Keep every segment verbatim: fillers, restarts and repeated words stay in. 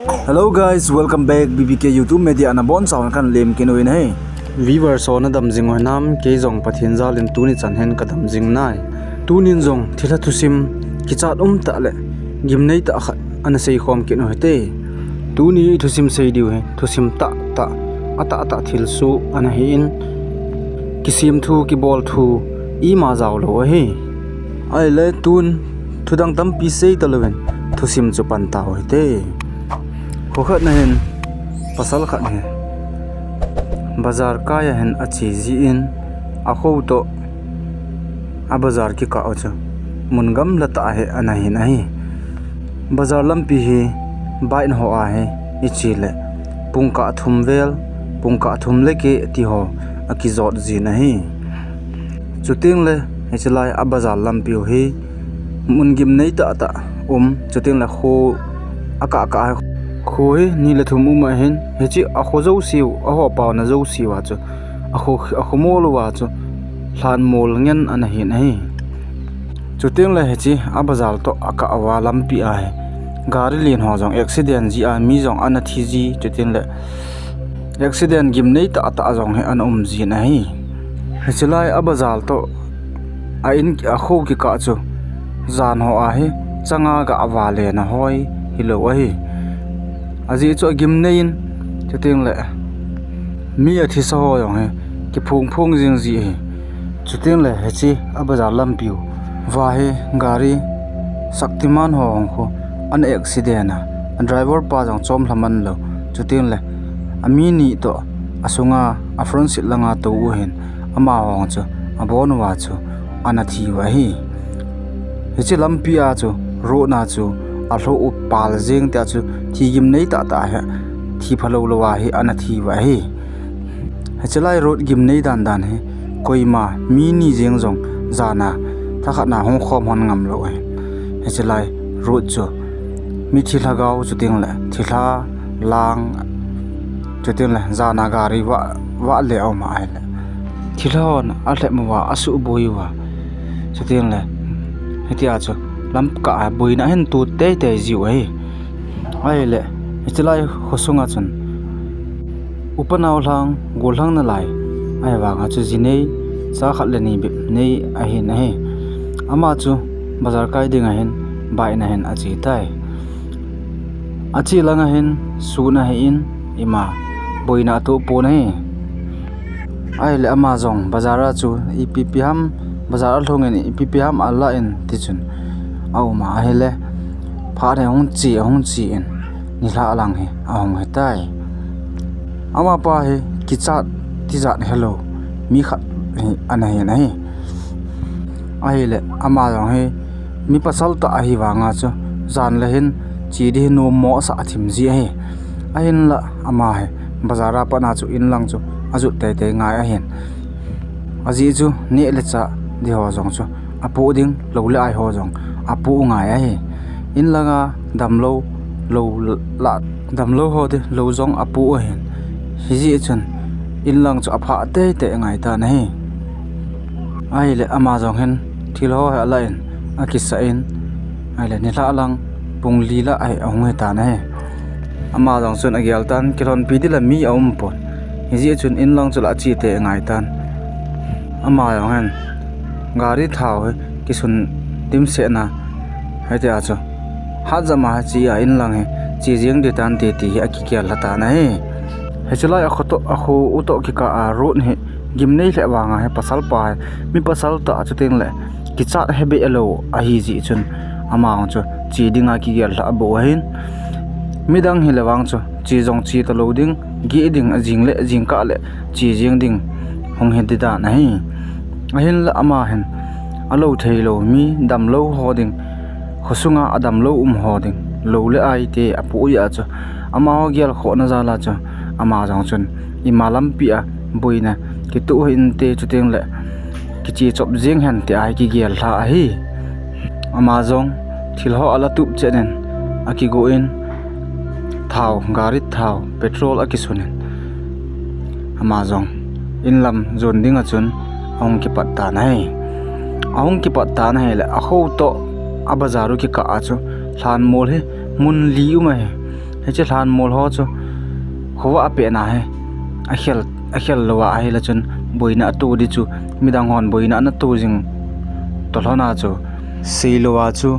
Hello guys, welcome back B B K YouTube media, nabonchauvin kalemkit uvin ahi. Viewers ho nadam jing uvinam, kei jong Pathen jalin tuni chan hin kadam jing nai. Tunin jong thilha thusim kichat umtah le gimneitah khat ana seikhom kit u hite. Tuni thusim seidiu hi thusim tahtah, atahtah thilsoh ana hin, kisemthu kibolthu ima jaolou ahi. Ahile tun thudang tampi seitalouvin thusim chu pan tau hite. Kho khatna hin pasal khat hi bazar kai ahin ache jin, akho toh abazar kikah u chu mun gamlatah hi ana hin ahi. Bazar lampi hi bike ho ahi, ichele pungkah thum vel, pungkah thum le keh tiho akijot jin ahi. Chutengle hichelai abazar lampiu hi mun gimneitah tah um, chutengle kho akah kah hi, kho hi ni le thum um ahin, hiche akho jouseu, aho paona jouseuva chu, akho, akho mol uva chu lhanmol ngen ana hin ahi. Chutengle hiche abazar toh akah uva lampi ahi gari len ho jong accident jeh a mi jong ana thi ji, chutengle accident gimneitah tah jong hi ana um jin ahi. Hichelai abazar toh a in, akho kikah chu jan ho ahi changa gah vale na hoi hilou ahi. Ajeh chu agimnei in, chutengle mi athisa ho jong hi kiphong phong jing ji ahi. Chutengle hiche abazar lampiu va hi gari Shaktiman ho hung khu ana accident a, driver pa jong chomlha manlou, chutengle ami ni toh asunga a front seat langa tou u hin, amaho chu abon uva chu ana thi uva ahi. Hiche lampi a chu road na chu alhoh u pal jeng tia chu thi gimneitah tah hi, thi phalou louva hi ana thi uva ahi. Hichelai road gimnei dan dan hi koima mi ni jeng jong jana thakhatna hung khom hon ngamlou ahi. Hichelai road chu mithi lhagao chutengle thilha lang, chutengle jana gari vah, vah le aum ahile thilha hon alhep uva asuhboi uva, chutengle hitia chu lamkah a boina ahin to teitei jiu ahi. Ahile hichelai khosunga chun upanao lhang, gollhang nalai ahivanga chu ji nei, cha khat le ni bep nei ahin ahi. Ama chu bazar kai dinga hin bike na hin ache tai. Ache langa hin sun ahin, ima boina atoh pon ahi. Ahile ama jong bazar a chu ipi pi ham, bazar alhungin ipi pi ham alah in tichun auma ahile, phat hi ahung che, ahung che in nilhah lang hi ahung hitai. Amapa hi kichat tijat helou mi khat hi ana hin ahi. Ahile ama jong hi mi pasal tah ahivanga chu jan le hin che ding hi nommo asah thim ji ahi. Ahinla ama hi bazar a patna chu inlang chu ajot teitei ngai ahin. Ajeh chu neh le chah ding ho jong chu apoh ding, lou le ai ho jong apoh ngai ahi. Inlanga damlou, lou lah, damlou ho ding lou jong apoh ahin. Hijeh chun inlang chu aphah teitei ngaitan ahi. Ahile ama jong hin thil ho hi alah in, akisah in, ahile nilhah lang pung li lah hi ahung hitan ahi. Ama jong chun agel tan, kilhonpi ding la mi aumpon, hijeh chun inlang chu lah ache tei ngaitan. Ama jong hin gari thao hi kisun dimset na, hitia chu hatjama che a inlang hi che jeng ding tante ti hi akigel lha tan ahi. Hichelai akho toh, akho u toh kikah a road hi gimnei lheh vanga hi pasalpa hi mi pasal tah chutengle kichat hebeh lou ahijeh chun ama jong chu che dinga kigel lhah bou ahin. Midang hile vang chu che jong che talou ding, geh ding, ajing le jingkah le che jeng ding hung hi ding dan ahi. Ahinla ama hin alou theilou mi damlou ho ding, khosunga adamlou um ho ding lou le ai te apoh jeh a chu, amaho gelkhohna jal a chu ama jong chun ima lampi a boina kitoh hinte, chutengle kiche chop jeng hen tia hi kigel lha ahi. Ama jong thil ho ala tup chet in akigo in, thao, gari thao, petrol akisun in ama jong inlam jon dinga chun ahung kipat tan ahi. Ahung kipat tan ahile akho toh abazar u kikah a chu lhanmol hi mun li um ahi. Hiche lhanmol ho chu khovah a pehna hi akhel, akhel louva ahile chun boina ato di chu midang hon boina ana to jing tolhon a chu seilouva chu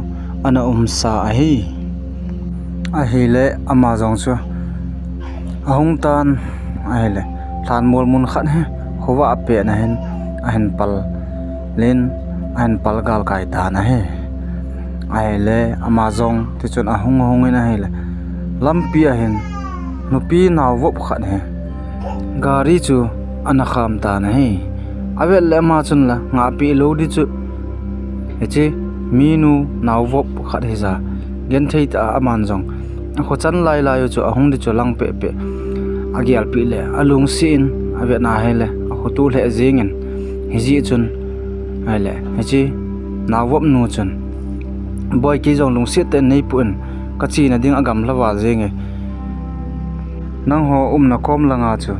ana umsa ahi. Ahile ama jong chu ahung tan ahile lhanmol mun khat hi khovah a pehna hin ahin pal in ahin pal galkai tan ahi. Ahile ama jong tichun ahung hung in ahile lampi a hin nupi naovop khat hi gari chu ana kham tan ahi. Avet le ama chun la ngahpeh lou di chu hiche minu naovop khat hi ja genthei tah a aman jong akho chan lai lai u chu ahung di chu lang peh peh agelpeh le alungset in avet na ahile akhoto lheh jeng in hijeh chun ahile hiche naovop nu chun, "Boi, kei jong lungset tah in neipoh in, kachena ding agamlha val jenge. Nangho umna kom langa chu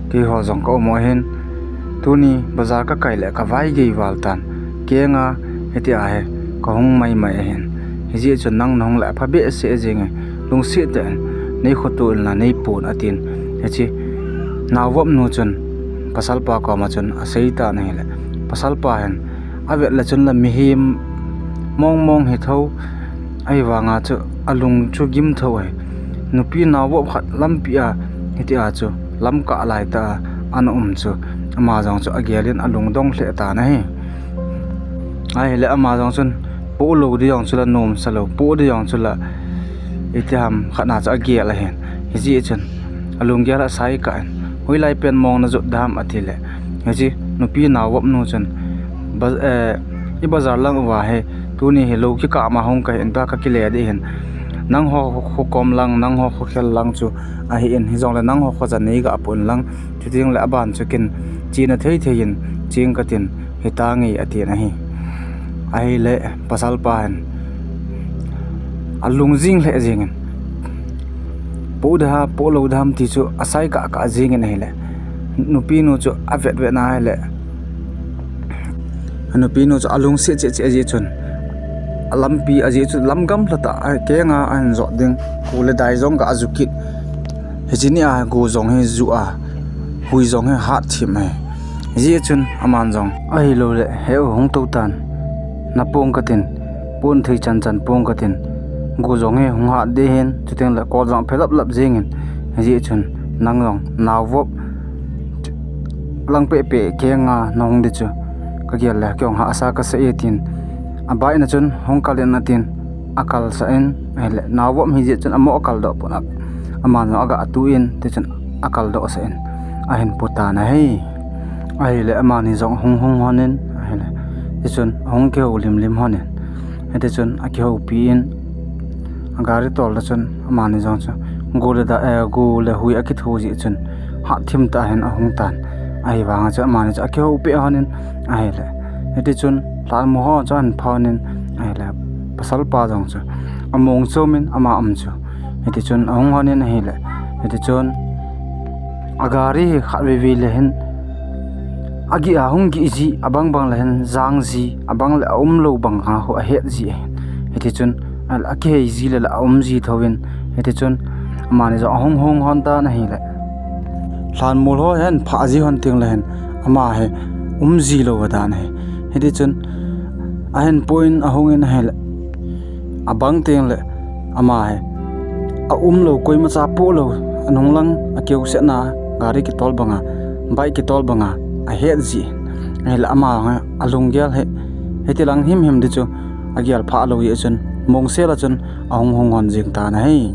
keiho jong ka um u ahin, tuni bazar kakai le kavaigei val tan, kenga hitia hi kahung maimai ahin, hijeh chun nang nahung le apha behseh jenge, lungset tah in neikhoto in la neipon," atin. Hiche naovop nu chun pasalpa koma chun asei tan ahile pasalpa hin avet le chun la mihem mong mong hi tho, ahivanga chu alung chu gim tho ahi. Nupi naovop khat lampi a hitia chu lamkah lai tah a ana um chu ama jong chu agel in alungdong lheh tan ahi. Ahile ama jong chun poh lou di jong chu la nomsa lou, poh di jong chu la itiham khat na chu agel ahin. Hijeh chun alunggel a asaikah in, "Hoilai pen mong najot dam?" atile hiche nupi naovop nu chun, "Ba-, eh, i bazar lang uva hi tuni hi lou kikah ma hung kahin, tua kakile ding ahin, nangho kho kom lang, nangho khokhel lang chu ahin, hijongle nangho khojan neiga poh in lang, chuteng le aban chu ken chena thei thei in cheng katin, hitange," atin ahi. Ahile pasalpa hin alung jing lheh jeng in, "Poh ding ham, poh lou ding ham?" ti chu asaikah kah jeng in ahile nupinu chu avet vet na ahile nupinu chu alungset cheh cheh jeh chun alampi ajeh chu lam gamlha tah a kenga ahin jot ding, gu le dai jong ga ju kit. Hiche nia gu jong hi ju a, hui jong hi hat thim ahi. Hijeh chun aman jong, "Ahiloule heu hung tou tan, napong katin, pon thei chan chan pong katin, gu jong hi hung hat ding ahin, chuteng le kol jong aphe lap lap jeng in, hijeh chun nang jong naovop lang peh peh kenga nahung di chu kagel le kei jong hahsa kasah e," tin abaina chun hung kal in atin, akalsah in ahile naovop hijeh chun amo akaldoh pon a, aman jong aga tu in tichun akaldoh sah in ahin pu tan ahi. Ahile amani jong ahung hung lhon in ahile tichun ahung kihou lim lim lhon in hitichun akihoupi in agari tol a chun amani jong chu gu le da, eh, gu le hui akitho jeh chun hat thim tah hin ahung tan. Ahivanga chu amani chu akihoupi lhon in ahile hitichun lhanmol ho chu ahin pha lhon in ahile pasalpa jong chu among chom in ama um chu hitichun ahung lhon in ahile hitichun agari hi khatvei vei le hin agih a hung gih ji, abang bang le hin jang ji, abang le aumlou banga khu ahet ji ahin. Hitichun a, akihei ji le la aum ji thouvin, hitichun amani jong ahung hung lhon tan ahile lhanmol ho ahin phah ji lhon teng le hin ama hi um ji lou adan ahi. Hitichun ahin pui in ahung in ahile abang teng le ama hi aumlou, koimacha pohlou, anung lang akihousena gari kitol banga, bike kitol banga ahet ji. Ahile ama hi alunggel hi hitilang himhim di chu agel phah lou jeh chun mongsel a chun ahung hung lhon jeng tan ahi.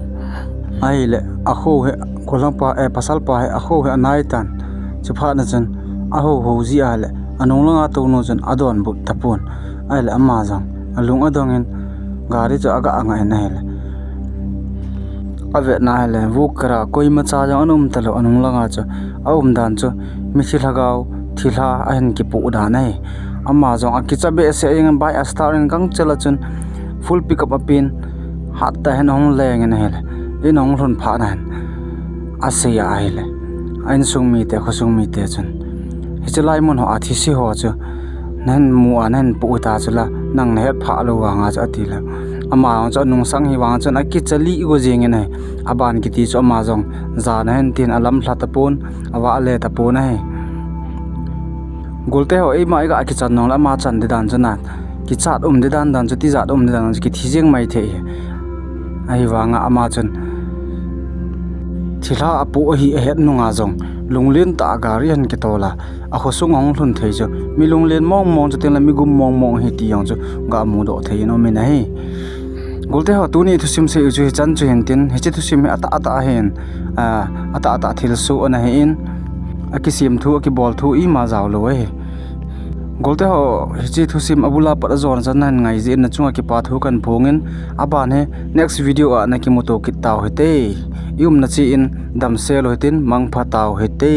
Ahile akho hi, golhangpa, eh, pasalpa hi akho hi anai tan. Chuphat na chun ahou hou ji ahile anung langa tounu chun adonbut tapon. Ahile ama jong alung adong in gari chu aga ngah in ahile avetna ahile vukera koimacha jong ana um talou, anung langa chu aumdan chu mithi lhagao thilha ahin kipoh dan ahi. Ama jong akicha behseh jeng in bike a start in gangchel a chun full pickup apen, hattah hin ahung leng in ahile in ahung lhun phat na hin asei a ahile a insung mite, khosung mite chun, hiche lai mun hoa thise ho chu nahin mu a nahin poh ta chu la, nang nahet phah lou vanga chu atile Ama jong chu anungsang hi vang chun akicha lih go jeng in ahi. Aban kiti chu ama jong jana hin tin alamlha tapon, avale tapon ahi. Golte ho, eima iga kichan nung le ama chan di dan chu na, kichat um di dan dan chu, tijat um di dan chu kithi jeng mai thei hi. Ahivanga ama chun thilha apoh ahi ahet nunga jong lunglen tah a gari ahin kitol a, akhosung ahung lhun thei chu mi lunglen mong mong chu tin le mi gum mong mong ahi ti jong chu ga mudoh thei in um in ahi. Golte ho, tuni thusim sei u chu hichan chu hin tin, hiche thusim hi atah atah ahin, a, atah atah thilsoh ana hi in, akisem thu, akibol thu ima jao lou ahi. Golte ho, hiche thusim abul a pat ajona chan nahin ngai jeh in nachunga kipa thu kahin phong in, aban hi next video a nakimuto kit tau hite. I umna che in damsel u hitin, mangpha tau hite.